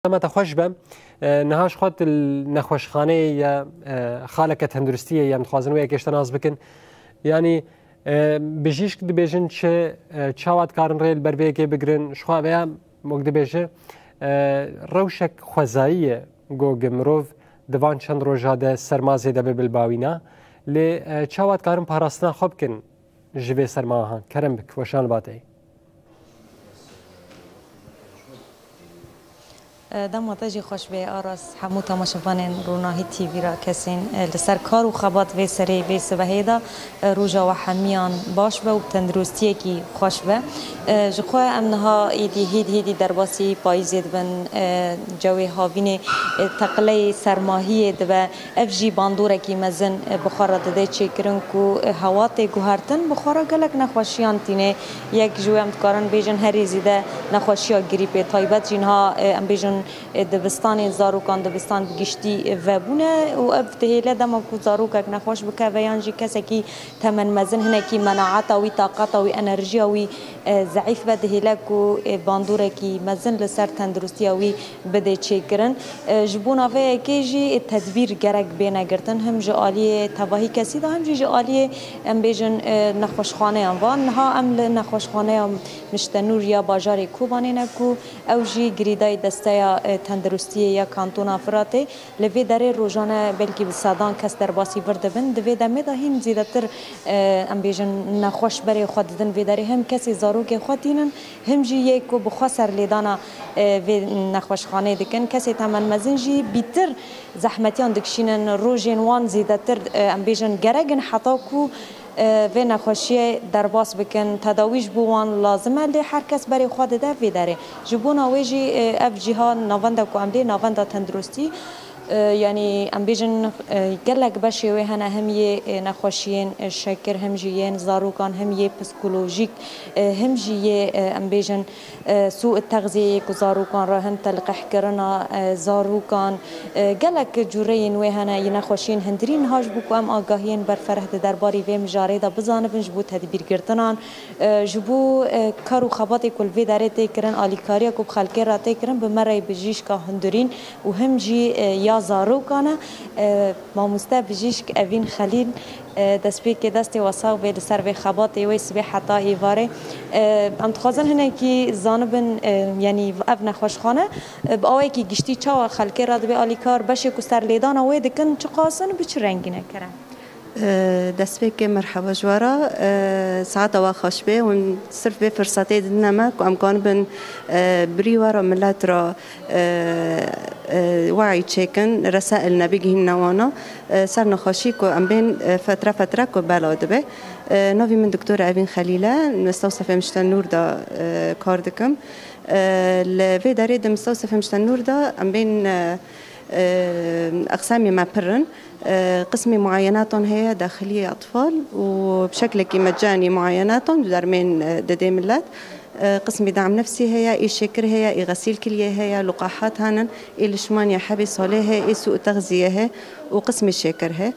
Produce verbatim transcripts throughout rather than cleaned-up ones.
Dema te xweş be. E, niha ji xwe tu li nexweşxaneyê ye, e, xaleke tenduristiyê ye, em dixwazin wê yekê ji te nas bikin. Yanî, e, bijîşk dibêjin çi, e, çawa dikarin rê li ber vê yekê bigirin? Ji xwe ev e, wek dibêje, e, rewşek xwezayî ye, go gi mirov di van çend roja de serma zêde bibe li bawîna. Lê, e, çawa dikarin parastina xwe bikin ji vê sermahan? Kerem bik, weşan li ba te. Dema te jî xweş bê Aras, hemû temaşevanên Ronahî T V ra kesên, e, li ser kar û xebat vê serê vê sibehê de, e, roja we hemiyan baş be û bi tenduristiyekî xweş be. E, ji xwe em niha êdî hêdî hêdî derbasî payîzê dibin, e, cewê havînê, e, teqleyê sermahiyê dibe. Ev jî bandorekî mezin, e, bi xwe re dide çêkirin ku, e, hewa tê guhertin, bi xwe re gelek nexweşiyan tîne. Yek ji wê em dikarin bêjin herî zêde nexweşiya grîpê, taybet jî niha, e, em bêjin, e, dibistanên zarokan, dibistan bi giştî, e, vebûne û ev dihêle dema ku zarokek nexweş bikeve yan jî kesekî temenmezin hinekî menaeta wî, taqeta wî, enerjiya wî, e, zeîf be, dihêle ku, e, bandorekî mezin li ser tenduristiya wî bidê çêkirin. E, ji bona vê yekê jî tedbîr gerek bêne girtin, him ji aliyê tevahî kesî de, him jî ji aliyê, em bêjin, e, nexweşxaneyan ve. Niha em li nexweşxaneya Mişte Nûr ya bajarê Kobanê ne ku ew jî girêdayî desteya, e, tenduristiyê ya Kantona Firatê. Li vê derê rojane belkî bi sedan kes derbasî vir dibin. Di vê demê de hîn zêdetir, e, em bêjin, nexweş berê xwe didin vê derê. Him kesê zarokê xwe tînin, him jî yê ku bi xwe serlêdana, e, vê nexweşxaneyê dikin. Kesê temenmezin jî bîtir zehmetiyan dikişînin, rojên wan zêdetir, e, em bêjin, gerek in heta ku, e, vê nexweşiyê derbas bikin. Tedawî ji bo wan lazim e, lê her kes berê xwe dide vê derê. Ji bona wê jî, e, ev cîha navenda ku em lê navenda tenduristî, e, yanî em bêjin, e, gelek beşê wê hene, him yê, e, nexweşiyên, e, şekir, him jî yên zarokan, him yê psîkolojîk, e, him jî yê, e, em bêjin, e, sû texziyeyê ku zarokan re hin, telqehkirina, e, zarokan, e, gelek cûreyên wê hene, yê nexweşiyên hundirî. Niha ji bo ku em agahiyên berfereh di derbarî vê mijarê de bizanibin, ji bo tedbîrgirtinan, e, ji bo, e, kar û xebatê ku li vê derê tê kirin, alîkariya ku bi xelkê re tê kirin, bi me re bijîşka hundirîn û him jî, e, ya zarokan e, e, mamoste bijîşk Evîn Xelîl, e, destpêkê destê we sax bê li ser vê xebatê wê sibê heta êvarê. E, em dixwazin hinekî zanibin, e, yanî ev nexweşxane, e, bi awayekî giştî çawa xelkê re dibe alîkar, beşê ku serlêdana wê dikin çiqas in, bi çi rengî ne, kerem? E, destpêkê merheba ji we re, e, saeta we xweş bê. Hûn sirf vê firsetê didine me ku em kanibin, e, birî we re, milet re, e, e, we'î çêkin, resail nebigihînine wana, e, ser nexweşî ku em bên, e, fetre fetre ku bela dibe. E, navî min Doktor Evîn Xelîl e, Mistewsefê Mişte Nûr de, e, kar dikim. E, li vê derê di Mistewsefê Mişte Nûr de em bên, e, e, eqsamê me pir in. E, qismê muayenatan heye, daxiliyê atfal û bi şeklekî mecanî muayenatan dermên, e, didê millet. E, qismî dam nefsî heye, ê şekir heye, ê xesîl kiliyê heye, luqahat henin, ê lişmaniye hebê salê heye, ê sû texziyê heye û qismî şekir heye.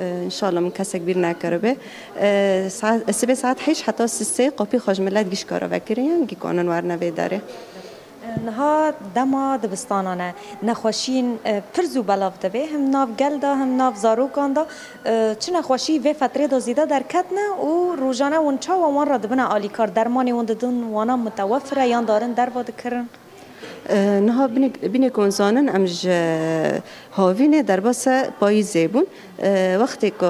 E, înşallah min kesek bîr nekiribe. E, saet, sibê saet heşt heta sisê qapî xwe ji milet gîşka re vekiriye, gîkanin werine vê derê. Niha dema dibistanan e, nexweşiyên, e, pir zû belav dibe, him nav gel de, him nav zarokan de. E, çi nexweşî vê fetrê de zêde derketine û rojane hûn çawa wan re dibine alîkar? Dermanê hûn didin wana mutewefir e yan darin derva dikirin? E, niha binê, binê ku hûn zanin, em ji havînê derbasa payîzê bûn. E, wextê ku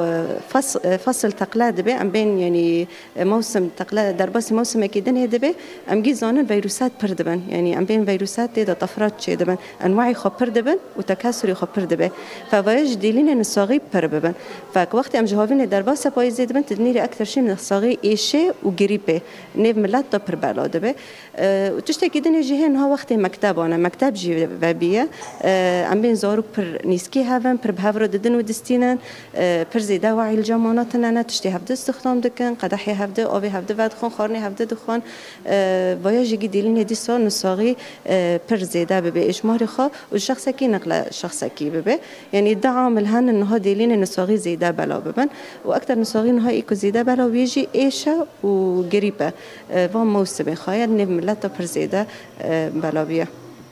fas-, e, fasil teqle dibe, em bên, yanî, e, mewsim teqle, derbasî mewsimekî dinê dibe, em gî zanin veyrûsat pir dibin. Yanî em bên veyrûsat tê de tefrat çêdibin. Enwayê xwe pir dibin û tekasûrê xwe pir dibe. Fevaya ji dêlînê nisaxî pir bibin. Fek wextê em ji havînê derbasa payîzê dibin, tu dinêrî ekter şî nisaxî êşê û grîpê nêv milet de pir bela dibe. E, û tiştekî dinê jî hê niha wextê mekteba ne. Mekteb jî vebîye. E, em bên zarok pir nîskî hev in, pir bi hev re didin û distînin. E, pir zêde we'î li cem wana tune ne, tiştê hevdi istixdam dikin, qedehê hevdi, avê hevdi vedixwin, xwarinê hevdi dixwin. E, vaya jî gî dêlînê dîsa nisaxî, e, pir zêde bibe êjmarê xwe û ji şexsekî neqle şexsekî bibe. Yanî du amil henin niha dêlînê nisaxî zêde bela bibin û ekter nisaxî niha ê ku zêde bela wê jî êş e û grîp e. E, van mewsimê xwe ye, nêv milet de pir zêde, e, bela bûye.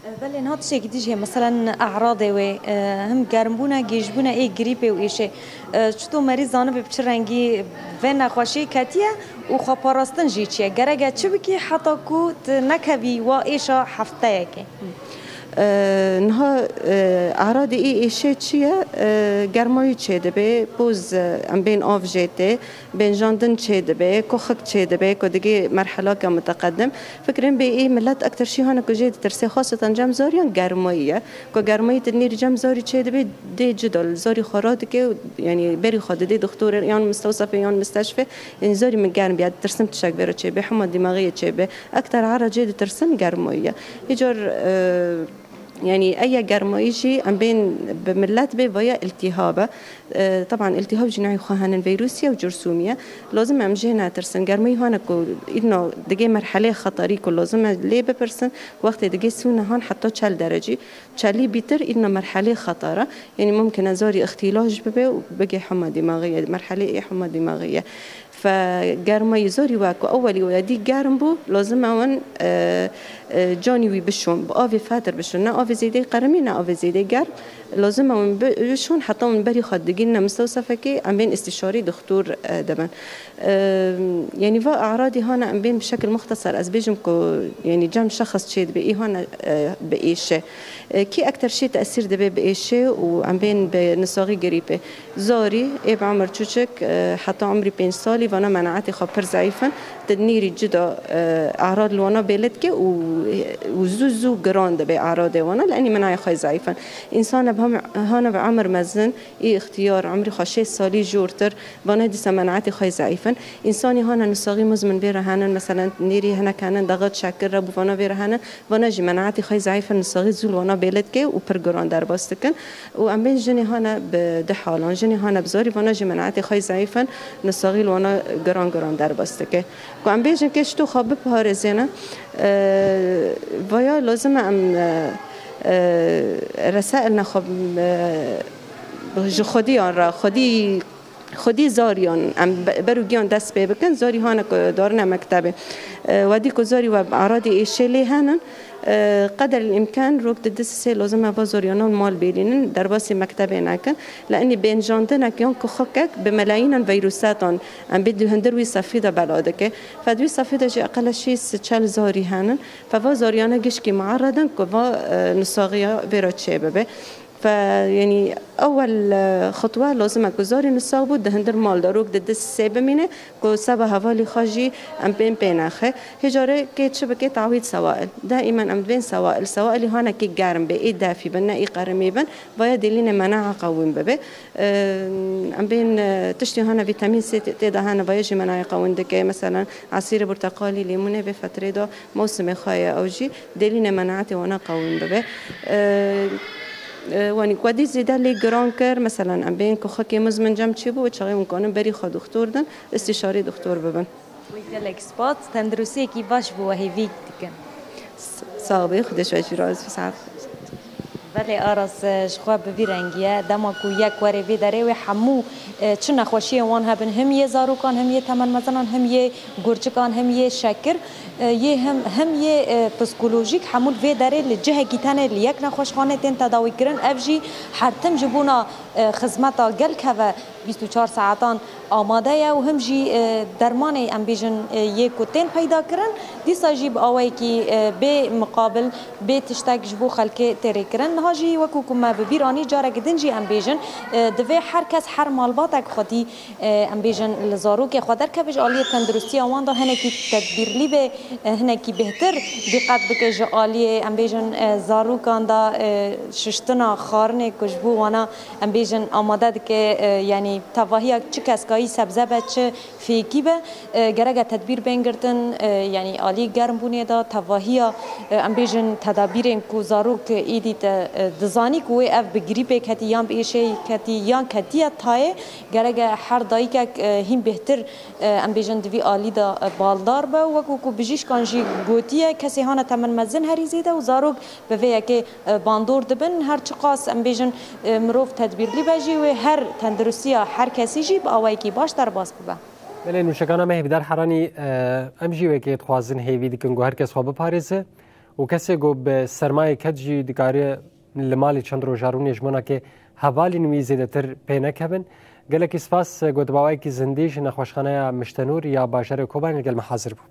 E, Belê, niha tiştekî dî jî heye, meselen e'radê wê, e, him germbûne, gêjbûne ê grîpê û êşê. E, çito merîz zanibe bi çi rengî vê nexweşiyê ketiye û xweparastin jî çi ye? Gerek e çi bikî heta ku tu nekevî wa êşa hefteyekê? E, niha, e, e'radê ê êşê çi ye? E, germayî çêdibe, poz, e, em bên av jê tê, bênjandin çêdibe, kuxik çêdibe, ku digê merhelaka muteqedim. Fikrên bê ê millet ektir şî hane ku jê ditirse, xaseten cem zariyan germayî ye. Ku germayî tu nêrî cem zarî çêdibe, dê cida li zarî xwe radike û, yanî berî xwe didê dixtorê yan mistewsefê yan misteşfê, yanî zarî min germ bî, ez ditirsim tiştek vê re çêbe, hema dîmaxiyê çêbe. Ekter era cê ditirsin germayî ye. Hîcar, e, yanî eya germayî jî em bên bi millet bê vaya îltîhab e. E, teban îltîhab jî nayê xwe henin, vîrusî ye û cursûmî ye. Lazim e em jê netirsin. Germayî hane ku îdna digê merheleyê xeterî ku lazim e lê bipirsin, wextê digê sûne han heta çel derecî. Çelî bîtir îdna merheleyê xeter e. Yanî mumkin e zarî îxtîlaj bibe û bigê hema dîmaxiyê, merheleyê ê hema dîmaxiyê. Fe germayî zarî wek ku ewelî wê dî germ bû, lazim e wan, e, e, canî wî bişon, bi avê fetir bişon. Ne avê zêdeyî qerimî, ne avê zêdeyî germ. Lazim e wan bi-, bişon, heta wan berî xwe digîne mistewsefekê, em bên îstîşarî dixtor, e, dibin. E, yanî va e'radî hane em bên bi şekil muxteser, ez bêjim ku yanî cem şexs çêdibe, î hane, e, bi êşe. E, kî ekter şî tesîr dibe bi êşê û em bên bi nisaxî grîpê. Zarî, ê bi emir çûçik, e, heta emrî pênc salî, vana menaetê xwe pir zeîf in. Di nîrî cida, e, e'rad li wana bêle dike û, û zû zû giran dibe e'radê wana, li enî menayê xwe zeîf in. Însan e bi hem-, hane bi emir mezin, ê îxtiyar, emrî xwe şêst salî jortir, vana dîsa menaetê xwe zeîf in. Însanî hane nisaxî muzmin vê re henin, meselen nêrî hinek henin, daxit şekir re bû, vana vê re henin. Vana jî menaetî xwe zeîf in, nisaxî zû li wana bêle dike û pir giran derbas dikin. Û em bên jinê hane bi du halan, jinê hane bi zarî, vana jî menaetê xwe zeîf in, nisaxî li wana giran giran derbas dike. Ku em bêjin kê çito xwe biparêzêne, e, vaya lazim e em, e, e, resailna xwe, e, ji xwediyan re, xwedî Xwedî zariyan em be-, ber û giyan dest pê bikin, zarî hane ku darine mektebê. E, wedî ku zarî we bi eradê êşê lê henin, e, qeder îmkan rok di du sê lazim e va zariyana li mal bêlînin, derbasî mektebê nekin. Li enî bênjandinek yan kuxikek bi melayînan vîrusetan em bê di hundir wî sefî de bela dike. Fe di wî sefî de jî eqele şî çel zarî henin. Fe va zariyana gişkî muerred in ku va, e, nisaxiya vê re çêbibe. Fe, yanî ewel, e, xutwe lazim e ku zarî nisax bû, di hundir mal de rok di du sê bimîne, ku seba hevalî xwe jî em bên pê nexe. Hê carê kê çi bike, tawîd sewail. Daîmen em dibên sewail. Sewailî hanekî germ be, ê defî bin, ne ê qerimî bin. Vaya dêlîne menae qewîn bibe. E, em bên, e, tiştî hane vîtamîn C tê-, tê de hene, vaya jî menae qewîn dike. Meselen, esîrê burteqalî, lêmûnê vê fetrê de mewsimê xwe ye, ew jî dêlîne menaetê wana qewîn bibe. E, e, wanî ku dî zêde lê giran kir, meselen, em bên ku xwekê mizmin cem çêbû, wê çaxê hûn kanin berî xwe dixtor din, îstîşarê dixtor bibin. Wê gelek spas, tenduristiyekî baş bo we hêvî dikin. S-, sax bê, Xwedê ji we jî razî, saet. Belê Aras, e, ji xwe bi vî rengî ye. Dema ku yek were vê derê wê hemû, e, çi nexweşiyên wan hebin, him yê zarokan, him yê temenmezinan, him yê gurçikan, him yê şekir, e, yê him, him yê, e, psîkolojîk, hemû li vê derê li cihekî tenê li yek nexweşxanê tên tedawîkirin. Ev jî her tim ji bona, e, xizmeta gel keve bîst û çar saetan amade ye û him jî, e, dermanê, em bêjin, e, yê ku tên peyda kirin, dîsa jî bi awayekî, e, bê miqabil, bê tiştek ji bo xelkê tê rêkirin. Niha jî wekû ku me bi bîr anî, careke din jî em bêjin, e, divê her kes, her malbatek xwedî, e, em bêjin, li zarokê xwe derkeve, ji aliyê tenduristiya wan de hinekî tedbîrlî be, e, hinekî bêhtir dîqet bike ji aliyê, em bêjin, e, zarokan de, e, şiştina xwarinê ku ji bo wana, em bêjin, amade dike, e, yanî tevahiya çi keskayî sebze be, çi fêkî be, e, gerek e tedbîr bên girtin, e, yanî alî germbûnê de tevahiya, e, em bêjin, tedabîrên ku zarok êdî te, e, dizanî ku wê ev bi grîpê ketî yan bi êşeyê ketî yan ketiye tayê, gerek e her dayikek, e, hîn bêhtir, e, em bêjin, di vî alî de, e, baldar be. Wekû ku bijîşkan jî gotiye, kesê hane temin mezin herî zêde û zarok bi vê yekê, e, bandor dibin. Her çiqas, em bêjin, e, mirov tedbîrlî be jî, wê her tenduristiya her kesî jî bi awayekî baş derbas bibe. Belê, nûşekana me Hêvîdar Heranî, e, em jî wekê dixwazin hêvî dikin ku her kes xwe biparêze û kesê ku bi sermayê ked jî dikare li malê çend roja rûnê ji bo nakê hevalên wî zêdetir pê nekevin. Gelekî spas, got, bi awayekî zindî ji nexweşxaneya Miştenûr ya bajarê Kobanê li gel me hazir bû.